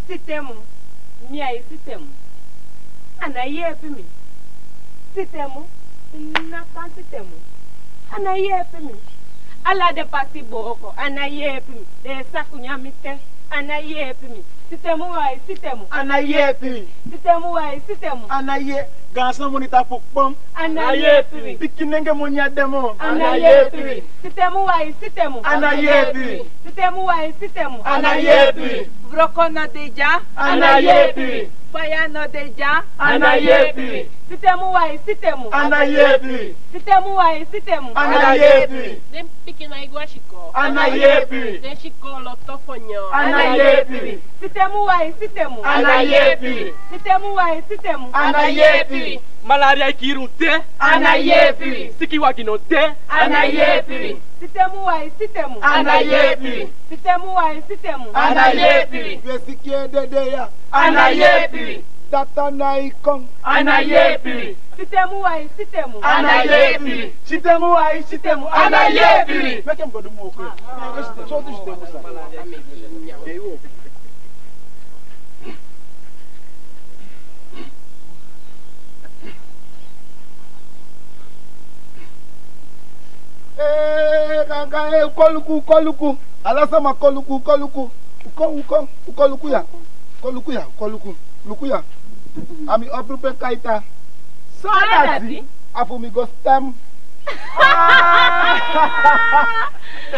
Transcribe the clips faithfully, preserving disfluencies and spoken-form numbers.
Sitemu, mi á e sitemu. A ná yeepi mi. Sitemu, mi ná kan sitemu. A ná yeepi mi. Ala den pasi booko, a ná yeepi mi. Den e saku nyan mi te, a ná yeepi mi. Sitemu wai, sitemu. A ná yeepi mi. Sitemu wai, sitemu. A ná ye-, gaan san moni tapu kpon. A ná yeepi mi. Pikin nenge moni á de moo. A ná yeepi mi. Sitemu wai, sitemu. A ná yeepi mi. Sitemu wai, sitemu. A ná yeepi mi. Wroko no de dya. A ná yeepi mi. Faya no de dya. A ná yeepi mi. Sitemu wai, sitemu. A ná yeepi mi. Sitemu wai, sitemu. A ná yeepi mi. Den pikin nái go a sikoo. A ná yeepi mi. Den sikoo lo tofo nyo. A ná yeepi mi. Sitemu wai, sitemu. A ná yeepi mi. Sitemu wai, sitemu. A ná yeepi mi. Malaria e kii u te. A ná yeepi mi. Sikiwagi no te. A ná yeepi mi. Sitemu wai, sitemu. A ná yeepi mi. Sitemu wai, sitemu. A ná yeepi mi. We siki e dede ya. A ná yeepi mi. Data nái kon. A ná yeepi mi. Sitemu wai, sitemu. A ná yeepi mi. Sitemu wai, sitemu. A ná yeepi mi. Meke mi go du mooko. Sitemu, sitemu, sitemu. Ee, kankan, ee, u kon luku, u kon luku. Ala sama kon luku, u kon luku. U kon, u kon, u kon luku ya. U kon luku ya, u kon luku. Luku ya. A mi oproep en kaita. San a dati? A fu mi go sitem. Aa!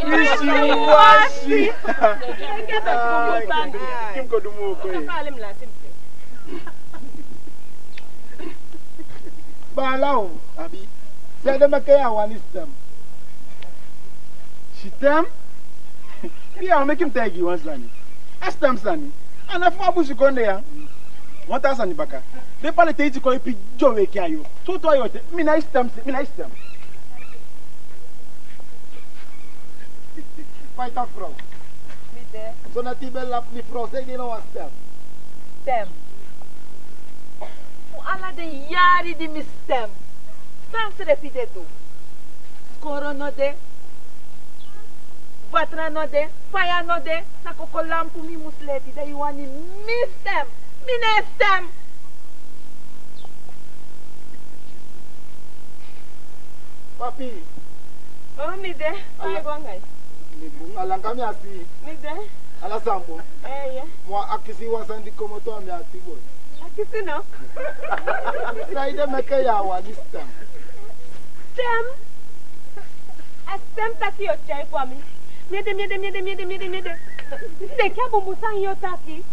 Wisiwasi. Aa, meke mi go du mooko. Baala o, abi. Saide meke yu á wani sitem? Sitem? Bia, meke mi taigi yu wan sani. A sitem sani, a ná fu a busikondee ya. Wan taa sani baka. Den paleteiti kon ipi dyoweiki a yu. Tuutuu a yu o te, mi nái sitem, mi nái sitem. Fa i taki, frow? Mi de. Sondee i be lafu mi, frow, saide i ná wani sitem? Sitem. Fu ala den yali di mi sitem, san selepi den du? Skoro no de, fatra no de, faya no de, na koko lampu mi mu sleepi, da yu wani mi sitem? Mi nái sitem. Papi. O, mi de. Fa i go anga i? Mi bun, a langa mi á si i. Mi de. Ala san bun? Eeye. Mi wani akisi wan sani di komoto a mi ati boi. Akisi no. Saide meke yu á wani sitem? Sitem? A sitem taki yu o tyai kon a mi. Mi ede, mi ede, mi ede, mi ede, mi ede, mi ede. Denki a bunbun san yu o taki.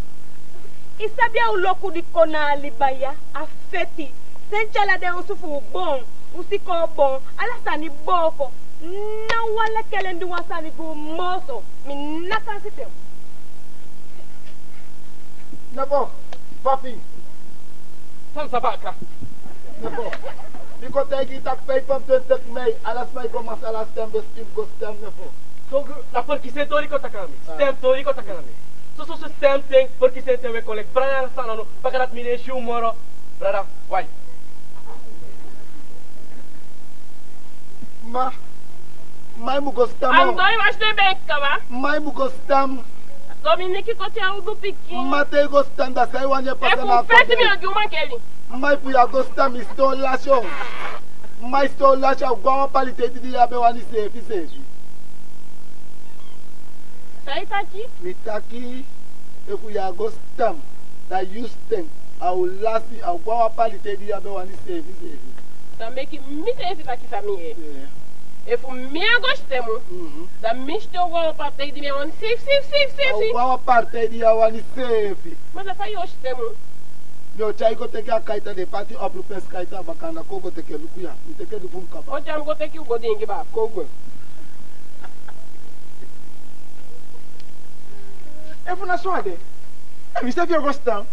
I sabi a uloku di kon na a liba ya, a feti. Sensi ala den osu fu u boon, u sikoo boon, ala sani booko. Ná wan lekelen di wan sani gi u moo so, mi ná kan sitem. Nefo, papi. San sa baka? Nefo, mi kon taigi i taki vijfentwintig mei, ala sama e go masra, ala sitem, dus i mu go sitem, nefo. So, na porkisen tori i kon taki na mi. Ah. Sitem tori i kon taki na mi. Soso sitem ten, porkisen ten, we kon leki brada na sani no, baka dati mi nái si u moro. Brada, wai. Ma, ma i mu go sitem. A mi doo i wasi den bee kaba. Ma i mu go sitem. Dominiki kon tyai udu pikin. Ma te i go sitem, da san i wani e pasa na a kondee? Efu u feti mi o gi u mankeli. Ma efu yu á go sitem, i sitoo lasi o. Ma i sitoo lasi, a o go a wan paleteiti di yu á be wani seefi seefi. San i taki? Mi taki, efu yu á go sitem, da yu stem a o lasi, a o go a wan paleteiti di yu á be wani seefi seefi. San meke mi seefi taki san mi yee? Efu mi á go sitem, mhm, da mi stem o go a wan paleteiti di mi á wani seefi seefi seefi seefi. A o go a wan paleteiti di yu á wani seefi. Ma da fa yu o sitem? Mi o tyai i go teke a kaita de, pati oproepens kaita, baka anda kon u go teke luku ya. Mi teke di fu mi kaba. O tyai mi go teke u go diingi baa. Kon u go. Efu na so a de, da mi seefi o go sitem.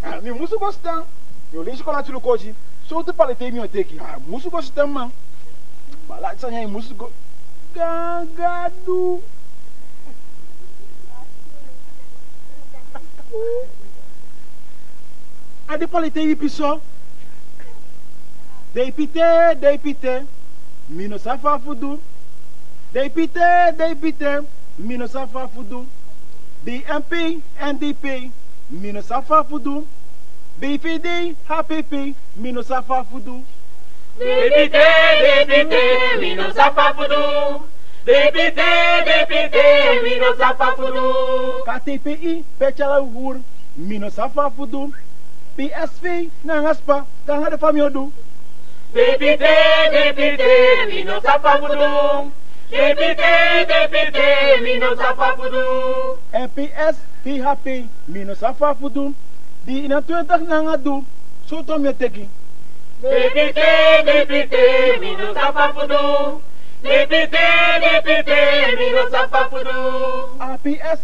A, mi musu go sitem. Mi o leisi kon lati luku oti. Sowtu paletei mi o teki? A musu go siten, man. Baala, a sani ya i musu go. Gaan Gadu. A den paletei ipi so. Deipite, deipite, mi no sabi fa fu du. Deipite, deipite, mi no sabi fa fu du. Di N P, N D P, mi no sabi fa fu du. B V D, H P P, mi no sabi fa fu du. Deipite, deipite, mi no sabi fa fu du. Deipite, deipite, mi no sabi fa fu du. K T P I, pe tyala uhuru, mi no sabi fa fu du. P S V, nanga spa, gaanga den fa mi o du. Deipite, deipite, mi no sabi fa fu du. Deipite, deipite, mi no sabi fa fu du. M P S, P H P, mi no sabi fa fu du. Di ini a twenti nanga du, sowtu mi o teki? Deipite, deipite, mi no sabi fa fu du. Deipite, deipite, mi no sabi fa fu du. A P S,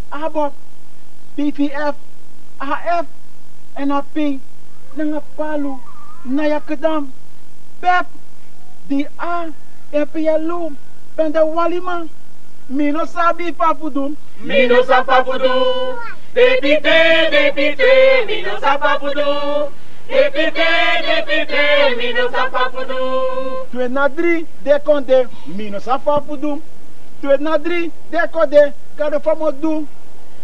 a bo, B V F, A F, N A P, nanga Palu, Nayakdam, Pep, di A, N P L U, Pende Walima, mi no sabi fa fu du. Mi no sabi fa fu du. Deipite, deipite, mi no sabi fa fu du. Deipite, deipite, mi no sabi fa fu du. Twe na dri, den kon de, mi no sabi fa fu du. Twe na dri, den kon de, Gadu, fa mi o du.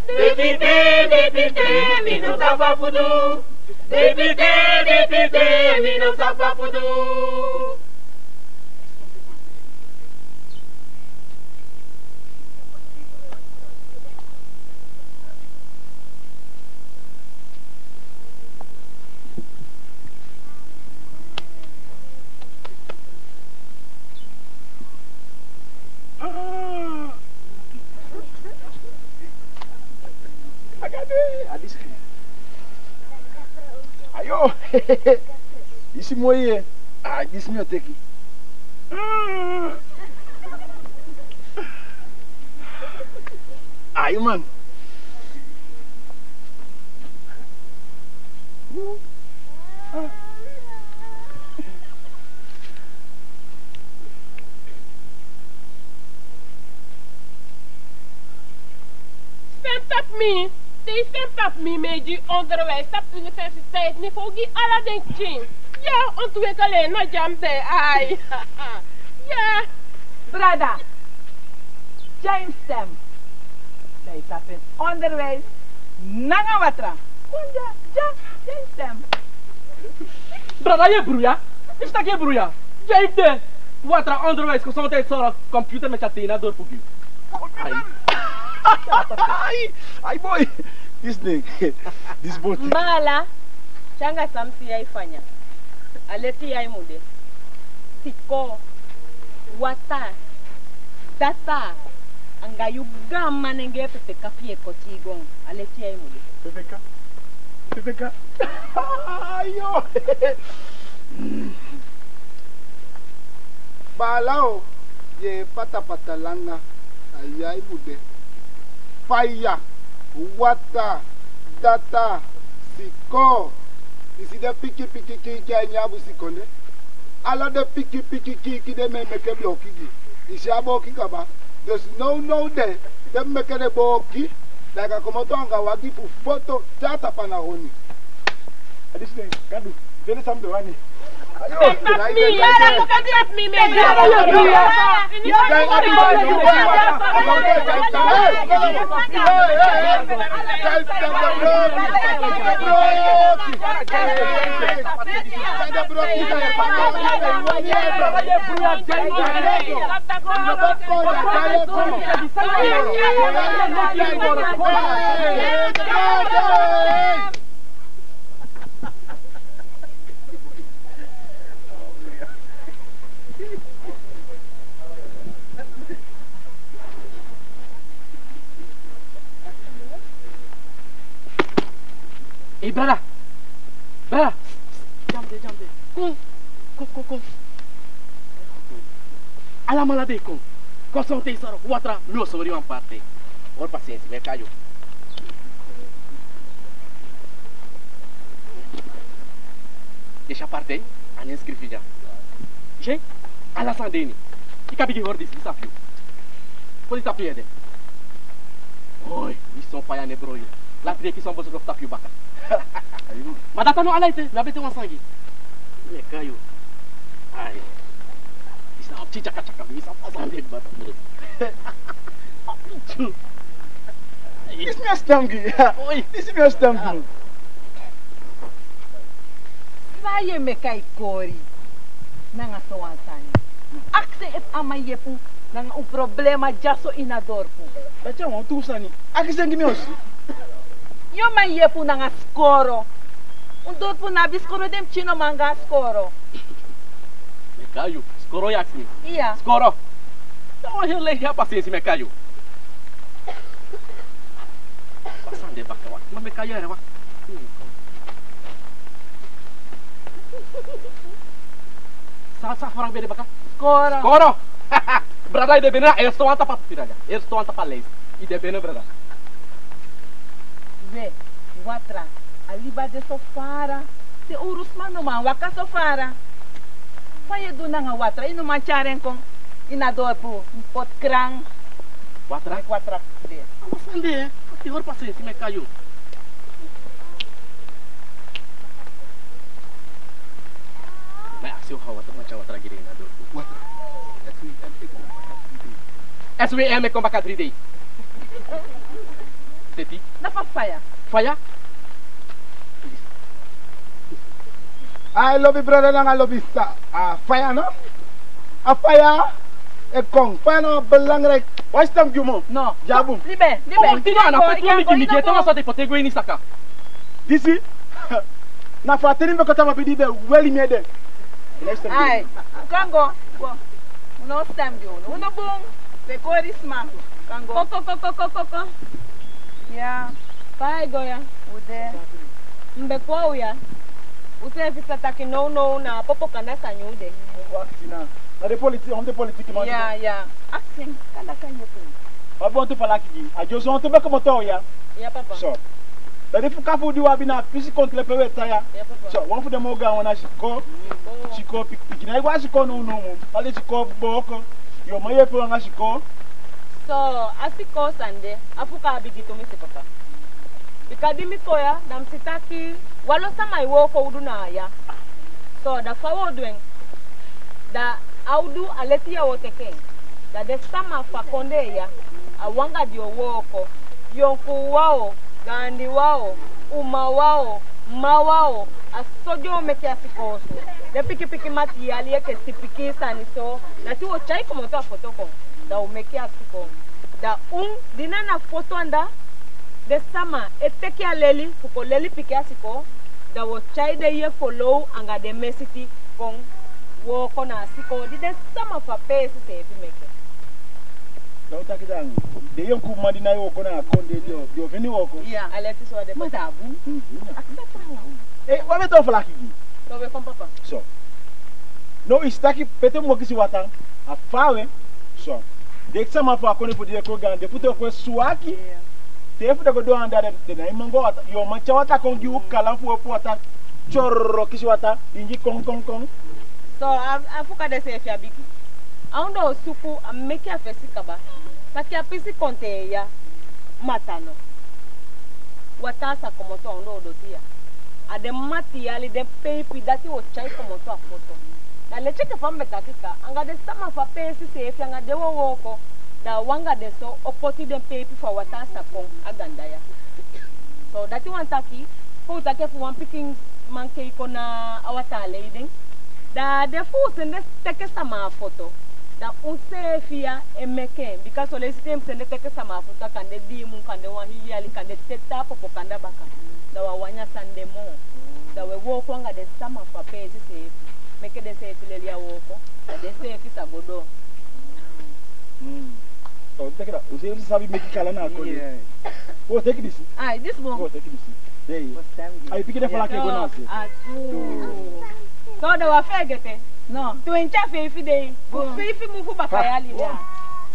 Deipite, deipite, mi no sabi fa fu du. Deipite, deipite, mi no sabi fa fu du. Ayo. Disi moi, eh. Ah, disi mi o teki. Ai, man. Stem tapu mi. Te i stem tapu mi, mi e gi onderwijs tapu universiteit niveau gi ala den pikin. Ya, ontwikkeling na dyam de. Ai. Ya. Brada, tyai mi stem. Da i tapu en onderwijs nanga watra. Kon ya, ya, tyai mi stem. Brada, ye bruya. I si taki ye bruya. Tyai de. Watra, onderwijs, gezondheidszorg, computer, meke a ten na dorpu gi. Ai. Ai, ai, boi. Disi nen. Disi boti. Baala, te anga san mi si ya i fanya. A leti ya i mu de. Sikoo, wata, data, anga yu gaan manengee Pepeka fi i e koti i goon. A leti ya i mu de. Pepeka? Pepeka? Ayo! Baala o, ye patapata langa, a ya i mu de. Faya, wata, data, sikoo. I si den pikin pikin kiiki a ini a busikondee? Ala den pikin pikin kiiki de mi e meke booki gi. I si a booki kaba. Dus nownow de, te mi meke den booki, da i kan komoto anga wagi fu foto te a tapu a na honi. A disi nen, Gadu, bele san mi be wani. Ayo, mi, mi, mi, mi. Ei, brada! Brada! Dyam de, dyam de. Kon, kon, kon, kon. Alamala de kon. Kon so te i sori watra, mi o sori wan paati. Holi pasensi, mi e kai yu. Disi a partij, a nen skrifi dya. I si, ala sani de ini. I kan bigin hori disi, disi a fi yu. Poti tapu yu ede. Oi, disi son faya, ne bron yu. Lati den kisi wan boso go fu tapu yu baka. Ma dati a no ala ete, mi abi ete wan sani gi i. Meke a yu. Ai. Disi na wan pikin tyaka tyaka, mi sa pasa ande baka. Disi mi o stem gi. Oi. Disi mi o stem gi. Fa yu e meke ai kori nanga sowan sani? Akisi en efu a man yepi u nanga u problema dyaso ini a dorpu. Dati a wan tuu sani. Akisi en gi mi o si. Yu man yepi u nanga sikoro. Un dorpu ná abi sikoro, den pikin no man go a sikoro. Meke a yu, sikoro yu akisi mi? Iya. Sikoro. Ná wan heli leisi a pasensi, meke a yu. Pasa ande baka, wakti. Ma meke a yu yere, wakti. San, san a fara be de baka? Sikoro. Sikoro. Brada, i de bene na eerste wan tapu a pira dya. Eerste wan tapu a lijst. I de bene, brada. We, watra. A liba de so fara. Te owru sma no man waka so fara. Fa yu e du nanga watra? I no man tyari en kon ini a dorpu, mi poti kraan. Watra? Meke watra de. A wan sani de, a fi hori pasensi, meke a yu. Ma a si o ha watra, man tyari watra gi den ini a dorpu. Watra. S W M e kon baka dri dei. S W M e kon baka dri dei. Seti. Na fa faya. Faya? Ai, lobi brada nanga lobi sisa. A faya, no? A faya e kon. Faya na belangrijk. Wan stem gi u moo. No. Dyabu. Libi en, libi en. Kon, kon, tini ana, kon, feti wan migi migi, ete wan sati poti e gwe ini saka. Disi. Na fa teni mi be koti a mabi di be weli mi ede. Ai, u kan go. Go. U no stem gi u. U no bun. Pe kori sma. U kan go. Koko, koko, koko, koko. Ya. Fa ai go ya? U de. Mi be kon a u ya. U seefi sa taki nownow na popo kanda sani u de. Wakti na. Na den politiki, on den politiki man. Ya, ya. Akisi en, kanda kan yepi. Fa bon tu falaki gi. A dyoso on tu be komoto ya. Ya, papa. So. Da den fu kafu di u abi na a pisi kontre pe u e tan ya. Ya, papa. So, wan fu den moo gaan wan na sikoo. Sikoo. Sikoo, pik-, pikin ná e go a sikoo nownow moo. Ala den sikoo booko. Yu o man yepi u anga sikoo. So, a sikoo sani de, a fuka a bigi tumisi, papa. Bika di mi kon ya, da mi si taki wanlo sama e wooko udu na a ya. So, da fa u o du en? Da a udu, a leti ya u o teke en. Da den sama fu a kondee ya, a u anga den o wooko. Yonkuu wan o, gaandi wan o, uman wan o, mma wan o, a so den o meke a sikoo so. Den pikin pikin matiyali enke sipikii sani so, dati u o tyai komoto a foto kon. Da u meke a sikoo. Da u, di na na foto anda, den sama e teke a leli fu kon leli pikin a sikoo, da u o tyai den yefolow anga den mesiti kon wooko na a sikoo di den sama fu a peesi seefi meke. Da u taki da den yonkuu man di ná e wooko na a kondee, den o, den o feni wooko. Ya. A leti so a de. Ma da a bun. Mhm. Akisi a trawan. Eh, wan mi e toon falaki gi. So we kon, papa. So. No, i si taki pe te u mu go kisi wataa, a faawe. So. Den sama fu a kondee fu di den kon gaan, den futu o kon e swaki. Ya. Te fu den go doo anda, den, den nái man go a wataa. Yu o man tyai wataa kon gi u, kalan fu opo wataa, tyororo, kisi wataa, diingi kon, kon, kon. So, a, a fuka de seefi a bigi. A ondoo suku a meke a fesi kaba. Taki a pisi konte ya, mata no. Wataa sa komoto a ondoo doti ya. A den matiyali, den peipi, dati u o tyai komoto a foto. Da leti enke fa mi be taki kaa, anga den sama fu a peesi seefi, anga den u o wooko, da u anga den so o poti den peipi fu a wataa sa kon a ganda ya. So dati wani taki, fu u taki efu wan pikin mankei kon na a wataa leiding, da den fu u sende teke sama a foto, da u seefi ya e meke en, bika son leisi te mi sende teke sama a foto, a kan de dii mun, kan de wan hii yali, kan de te taa popo kanda baka, da u á wani a sani de moo. Da u e wooko anga den sama fu a peesi seefi, meke den seefi leli a wooko, da den seefi sa go doo. Mm. So, teke da, u seefi sabi meke kalan na a kondee. Yeah. U o teke disi. Ai, disi bun. U o teke disi. Dei. Ai, pikin den falaki e go na a se. A tuu. So, da u á feegete. No. Twenti a feifi dei. Fu feifi mun fu baka yali ya.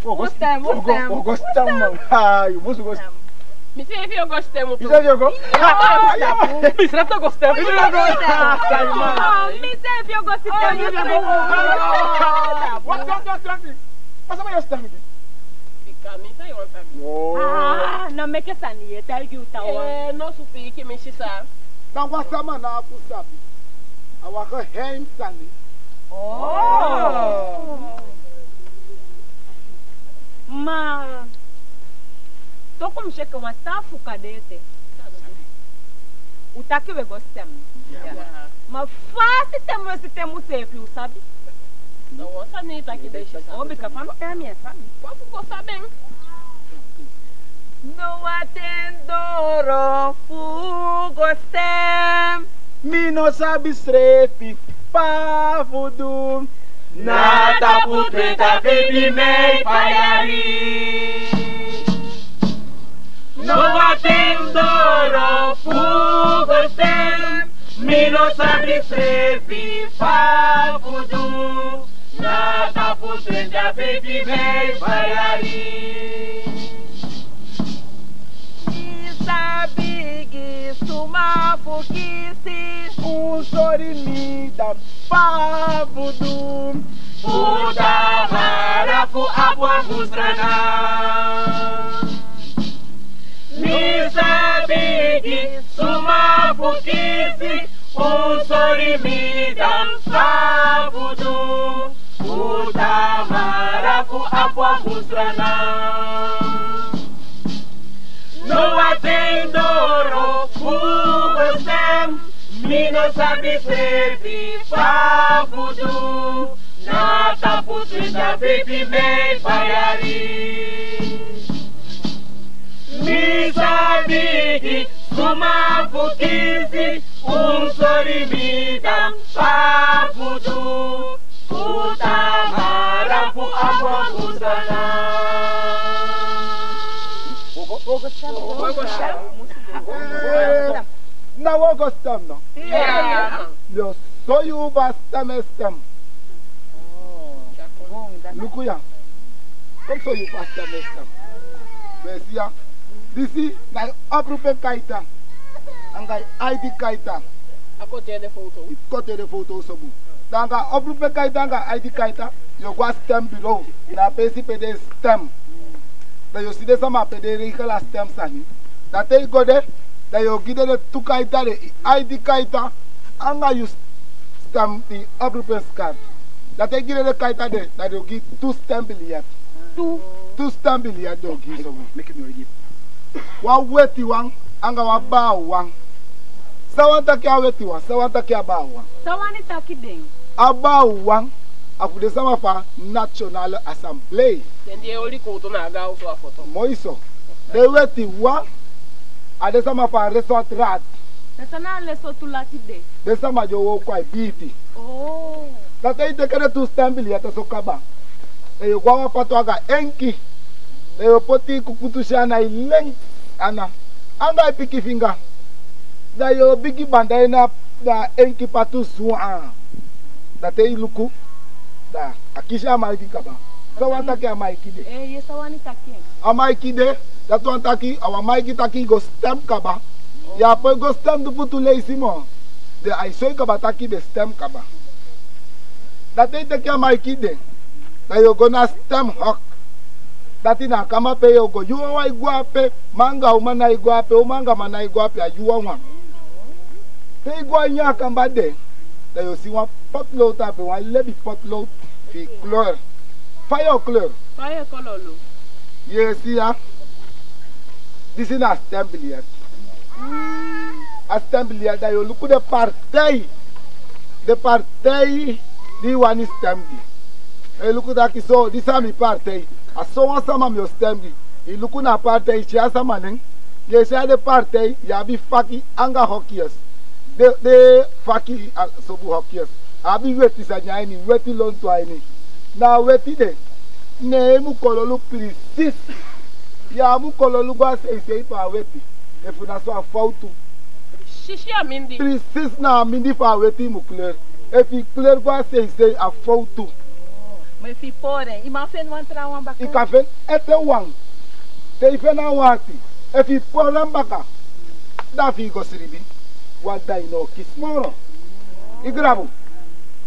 U o go stem, u o go stem. U o go stem, man. Ai, u musu go stem. Mi seefi o go stem tu. Mi seefi o go? Mi seefi o go stem. Mi seefi o go stem. Mi seefi o go stem. Wa, wa, wa, wa, wa. Pasa mi o stem gi. Bika mi sa yu o stem. Ah, na meke sani ye taigi u tawan. Eh, no supiiki mi sisa. Na wan sama na a ku sabi. A wan geheim sani. Oh. Ma toku mi si enke wan sani fu kaba ete. U taki we go stem. Ma fa a stem we stem u seefi u sabi. No, wan sani taki de sisa. O, bika fa mi e sabi. Fa fu go sabi en? No, a ten doro fu go stem. Mi no sabi srefi fa fu du. Na tapu twenti a feifi mei fu a yali. No, a ten doro fu go stem. Mi no sabi srefi fa fu du. Na tapu twenti a feifi mei fu a yali. Mi sabi gi suma fu kisi. Un sori mi dan fa fu du. Fu tamara fu Apu Amusrana. Mi sabi gi suma fu kisi. Un sori mi dan fa fu du. Fu tamara fu Apu Amusrana. No, a ten doro fu go stem. Mi no sabi srefi fa fu du. Na tapu twenti a feifi mei fu a yali. Mi sabi gi suma fu kisi. Un sori mi dan fa fu du. Fu tamara fu Apu Amusrana. Wo go, wo go stem. Wo go stem. Eh, na wo go stem no? Ya. Mi o soi u fa stem e stem. Luku ya. Kon mi soi u fa stem e stem. Mi e si ya. Disi na oproepkaartje anga I D kaartje. A koti ede foto. I koti ede foto so bun. Da anga oproepkaartje anga I D kaartje, yu o go a stembureau. Na a peesi pe den e stem. Da yu o si den sama pe den e regel a stem sani. Da te i go de, da yu o gi den den tu kaartje de, i I D kaartje anga yu stem, i oproepkaart. Da te i gi den den kaartje de, da den o gi tu stembiljet. Tu. Tu stembiljet den o gi so. Meke mi o gi. Wan wetiwan anga wan baawan. San wani taki a wetiwan, san wani taki a baawan? San wani taki den? A baawan, a fu den sama fu a Nationale Assemblée. Den di e oli kuutu na a gaan osu a foto. Moi so. Den wetiwan, a den sama fu a Ressortraad. Den sama na a Lesotho lati de. Den sama di e wooko a i biiti. Oh. Da te i teke den tu stembiljet so kaba, da yu o go a wan patu anga enki. Da yu o poti i kukutu sen ana, i len ana, anga i pikin finga. Da yu o bigi banda en na a enki patu suwan. Da te i luku, da a kisi a maiki kaba. San wani taki a maiki de? Eh, yes, san wani taki? A maiki de, dati wani taki, a wan maiki taki i go stem kaba. Yu á poi go stem du fu tu leisi moo. Da ai soi kaba taki i be stem kaba. Da te i teke a maiki de, da yu o go na stemhok. Dati na a kamer pe yu o go. Yu wawan e go ape, man anga uman ná e go ape, uman anga man ná e go ape, a yu wawan. Te i go a ini a kamer de, da yu o si wan potlood ape, wan lebi potlood fi i kleur. Fa yu o kleur? Fa yu o kleur? Yu e si ya, disi na a stembiljet. A stembiljet, da yu o luku den partij. Den partij di i wani stem gi. Da yu luku taki so, disi a mi partij. A sowan sama mi o stem gi. I luku na a partij, i si a sama nen. Yu e si a den partij, yu abi faki anga hokjes. Den, den faki, a, sobu hokjes. A abi weti sani a ini, weti lontu a ini. Na a weti de, ne i mu kololu precies. Yu á mu kololu go a seisei fu a weti. Efu na so a fowtu. Precies a mindii. Precies na a mindii fu a weti i mu kleur. Efu i kleur go a seisei, a fowtu. Ma efu i poli en, i man feni wan trawan baka? I kan feni ete wan. Te i feni a wan ati, Efu i poli en baka, da fi i go silibi, wan dei i ná o kisi moro. I grabu.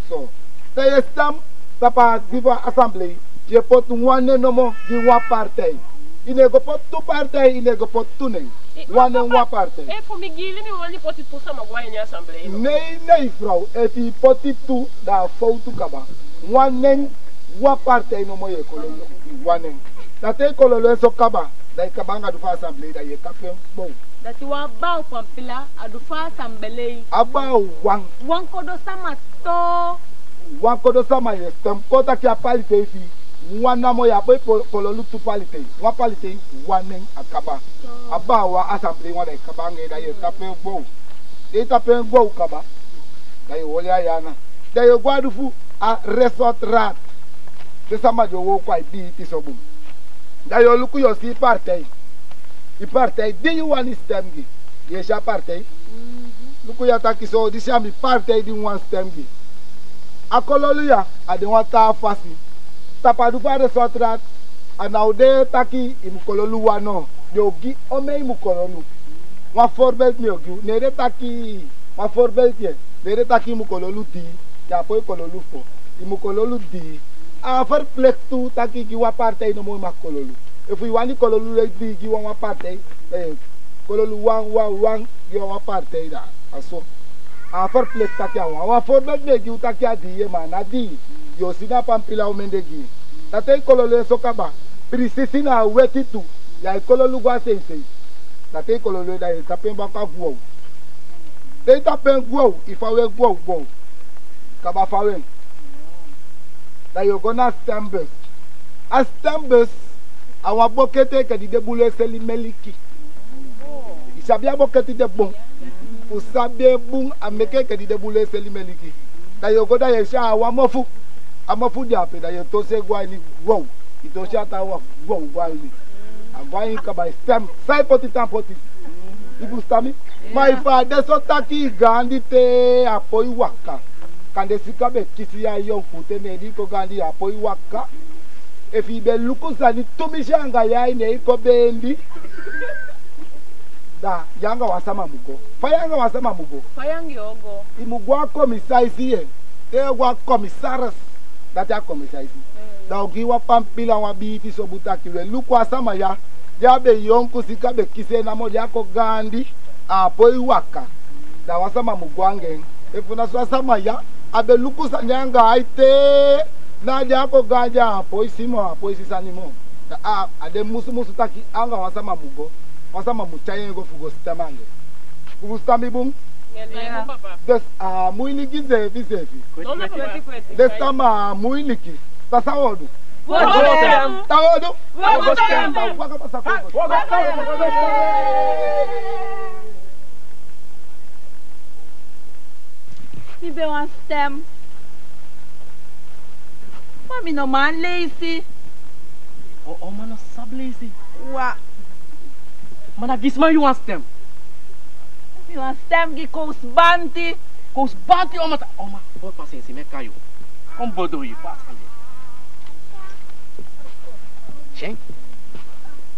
So, te yu e stem tapu a di fu a assemblee, yu e poti wan nen nomo gi wan partij. I ná e go poti tu partij, i ná e go poti tu nen. Wan nen, wan partij. Efu mi gili, mi wani poti tu sama go a ini assemblee, no? Nei, nei, frow. Efu i poti tu, da a fowtu kaba. Wan nen, wan partij nomo yu e kololu, wan nen. Da te i kololu en so kaba, da i kaba anga di fu a assemblee, da yu e tapu en gbow. Dati wan baaw pampila, a di fu a assemblee. A baaw wan. Wan kodo sama too. Wan kodo sama yu e stem. Kon taki a partij fi i, wan namo, yu á poi po-, kololu tu partij. Wan partij, wan nen, a kaba. A baawan assemblee wan, da i kaba anga en, da yu e tapu en gbow. Te i tapu en gbow kaba, da yu o oli a yu ana. Da yu o go a di fu a ressortraad. Den sama di o wooko a i biiti so bun. Da yu o luku, yu o si i partij. I partij di yu wani stem gi. Yu e si a partij? Luku ya, taki so, disi a mi partij di mi wani stem gi. A kololu ya, a de wan taa fasi. Tapu a di fu a ressortraad, a ná o de taki i mu kololu wan, no. Den o gi omen i mu kololu. Wan voorbeeld mi o gi u. Ná ede taki, wan voorbeeld ye. Ná ede taki i mu kololu dii, yu á poi kololu fo. I mu kololu dii. A á verplicht tu taki gi wan partij nomo i mag kololu. Efu i wani kololu dii gi wan, wan partij, eh, kololu wan, wan, wan, gi wan, wan partij, da a so. A á verplicht taki a wan. Wan voorbeeld mi e gi u taki a dii ye, ma a ná dii. Yu o si na pampila omen den gi i. Da te i kololu en so kaba, prisisi na a weti tu, ya e kololu go a seisei. Da te i kololu en, da yu e tapu en baka gwow. Te i tapu en gwow, i faw en gwow gwow. Kaba faw en. Da yu o go na stembus. A stembus, a wan boketi enke di den bun e seli meliki. I sabi a boketi de bun. U sabi en bun, a meke enke di den bun e seli meliki. Da yu o go, da yu e si a wan mofu. A mofu de ape, da yu o tosi en go a ini gwow. I tosi a taawan gwow go a ini. A go a ini kaba, i stem. San i poti, tan poti. I fusutan mi? Ma efu a de so taki i gaandi te a poi waka. Kande sika be kisi yu a yonkuu ten, ne di i kon gaandi, yu á poi waka. Efu i be luku sani tumisi anga yu ain, ne i kon beendi, da yu anga wan sama mu go. Fa yu anga wan sama mu go? Fa yu anga en o go? I mu go a komisaisi ye. Te yu go a commissaris, dati a komisaisi. Mm. Da a o gi i wan pampila, wan biiti so bun, taki we, luku a sama ya, di a be yonku, sika be kisi en namo, di a kon gaandi, a á poi waka. Da wan sama mu go anga en. Efu na so a sama ya, a be luku sani anga ain te, na di a kon gaandi, a á poi si moo, a á poi si sani moo. Da a, a de musumusu taki anga wan sama mu go, wan sama mu tyai en go fu go stem anga en. U fusutan mi bun? Yes, papa. Dus a á muiliki seefi seefi. Kweti, kweti. Den sama á muiliki. Da san u o du? U o go stem. San u o du? U o go stem. Da u waka pasa kon go. U o go stem. Mi be wani stem. Ma mi no man leisi. O, o man no sabi leisi. Wa. Ma na gi sma yu wani stem? Mi wani stem gi Kowsu Banti. Kowsu Banti, o man, o man, holi pasensi, meke a yu. Kon bodo yu, pasa yu. Syen.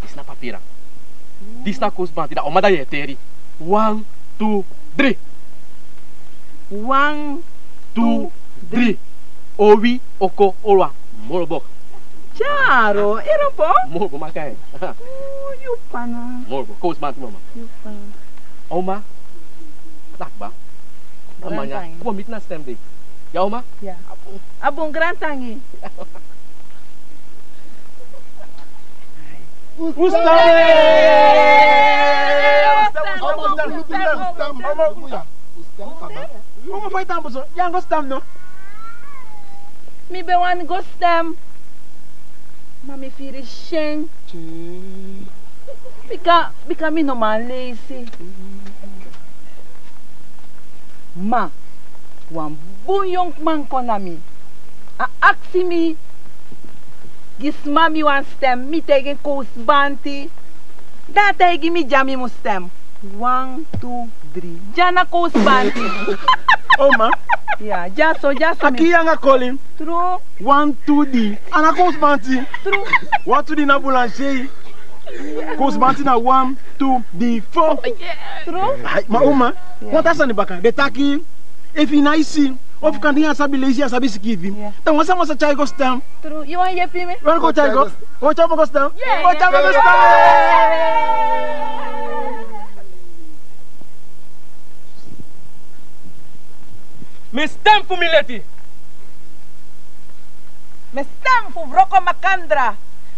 Disi na papira. Disi na Kowsu Banti, da o man, da yu e teli. Wan, tu, dri. Wan, tu, dri. Owi, oko, olwa, molobo. Tyaro, i luku? Molobo maka en. Uu, yu pana. Molobo, Kowsu Banti, mama. Yu pana. O man. Dakba. A man ya, kon miti na stem dei. Ya, o man? Ya. A bun. A bun, gaantangi. U stem! U stem! U stem! U stem! U stem! U mu fu i tan busu, ya go stem no. Mi be wani go stem. Ma mi fii syen. Bika, bika mi no man leisi. Ma wan bun yonkman kon na mi. A akisi mi gi sma mi wani stem, mi taigi en Kowsu Banti. Da a taigi mi dya mi mu stem. Wan, tu, dri. Dya na Kowsu Banti. O man. Ya, dya so, dya so. A kii yu anga koli. Tru. Wan, tu, dri. A na Kowsu Banti. Tru. Wan, tu, dri na boulangerie. Koosbanti na wan, tu, dii, fo. Tru? Ai, ma uma, wan taa sani baka. Den taki, efu i nái si, ofu kande i á sabi leisi, i á sabi sikiifi, da wan sama sa tyai i go stem. Tru, i wani yeepi mi? Wani go tyai i go? Go tyai i go stem. Go tyai i go stem. Mi stem fu mi leti. Mi stem fu wroko makandra.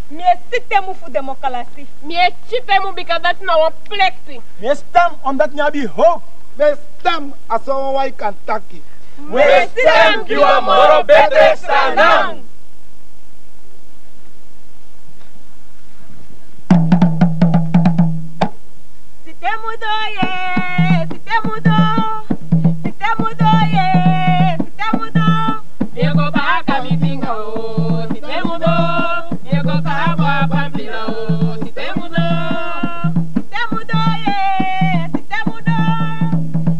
Mi e sitemu fu demokalasi. Mi e sitemu bika dati na wan plekti. Mi e stem omdat mi abi howpu. Mi e stem a so wan wan kan taki. Mi e stem gi wan moro betre Saanan. Sitemu doo, yee, sitemu doo. Sitemu doo, yee, sitemu doo. Mi e go baka mi finga o, sitemu doo. Mi e go kaba pampila o, sitemu doo. Sitemu doo, yee, sitemu doo.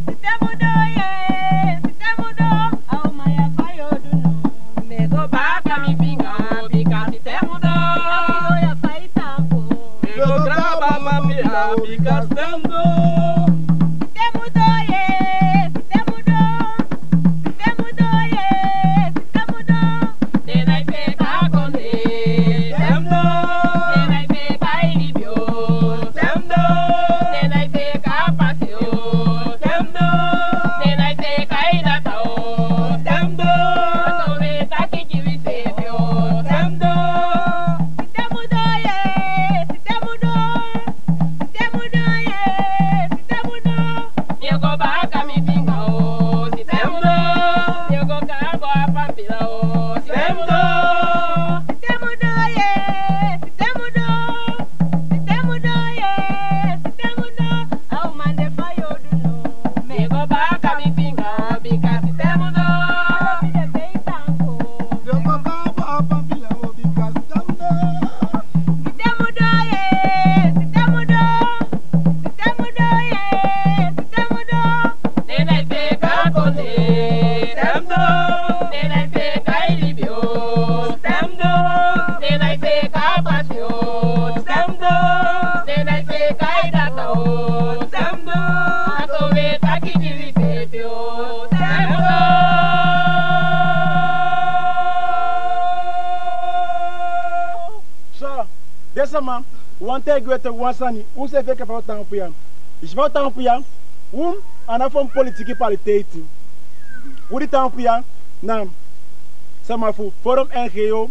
Sitemu doo, yee, sitemu doo. A uman ya fa yo du no. Mi e go baka mi finga o, bika sitemu doo. A kilo ya fa i tan go. Mi e go kaba pampila o, bika sitemu doo. Sitemu doo, yee, sitemu doo. Sitemu doo, yee, sitemu doo. Den nái fika kondee, sitemu doo. Den nái fika i libi o, sitemu doo. Den nái fika pasi o, sitemu doo. Den nái fika i data o, sitemu doo. A so we taki gi wi seefi o, sitemu doo. Sitemu doo, yee, sitemu doo. Sitemu doo, yee, sitemu doo. Mi e go baka mi finga o, sitemu doo. Mi e go kaba pampila o, sitemu doo. Sitemu doo, yee, sitemu doo. Sitemu doo, yee, sitemu doo. A uman de fa yo du no. Mi e go baka mi finga o, bika sitemu doo. A lobi de fa i tan go. Mi e go kaba pampila o, bika sitemu doo. Sitemu doo, yee, sitemu doo. Sitemu doo, yee, sitemu doo. Den nái fika kondee, sitemu doo. Den nái fika i libi o, sitemu doo. Den nái fika pasi o, sitemu doo. Den nái fika i data o, sitemu doo. A so we taki gi wi seefi o, sitemu doo. So, den sama, u wani taigi u ete wan sani, u seefi enke fa u taampu ya. I si fa u taampu ya, u a ná fu politiki partij. U di taampu ya na sama fu Forum N G O,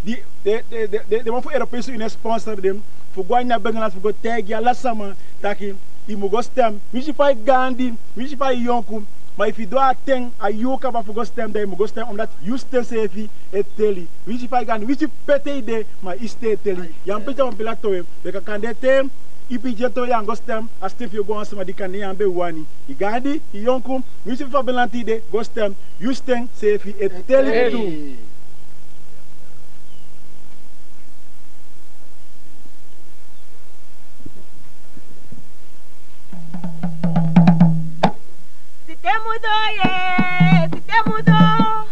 di den, den, den, den, den man fu Europese Unie sponsor den, fu go a ini a binnenland fu go taigi ala sama taki i mu go stem. Winsi fa i gaandi, winsi fa i yonku, ma efu i doo a ten, a yuu kaba fu go stem, da i mu go stem, omdat yu stem seefi e teli. Winsi fa i gaandi, winsi pe te i de, ma i stem e teli. Yu á mu piki a pampila towe, bika kande te i piki en towe, yu á go stem, a stem fi yu go a wan sama di kande yu á be wani. I gaandi, i yonku, winsi fa binnenland i de, go stem, yu stem seefi e teli tu. Sitemu doo, yee, sitemu doo.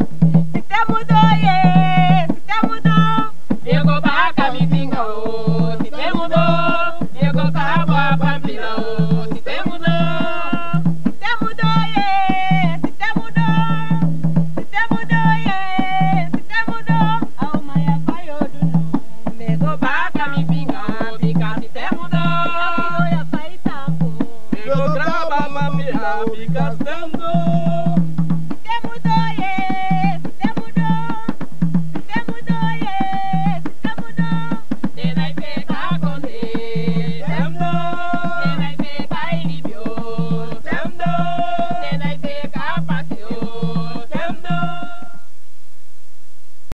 Sitemu doo, yee, sitemu doo. Mi e go baka mi finga o, sitemu doo. Mi e go kaba pampila o, sitemu doo. Sitemu doo, yee, sitemu doo. Sitemu doo, yee, sitemu doo. A uman ya fa yo du no. Mi e go baka mi finga o, bika sitemu doo. A kilo ya fa i tan go. Mi e go kaba pampila o, bika sitemu doo.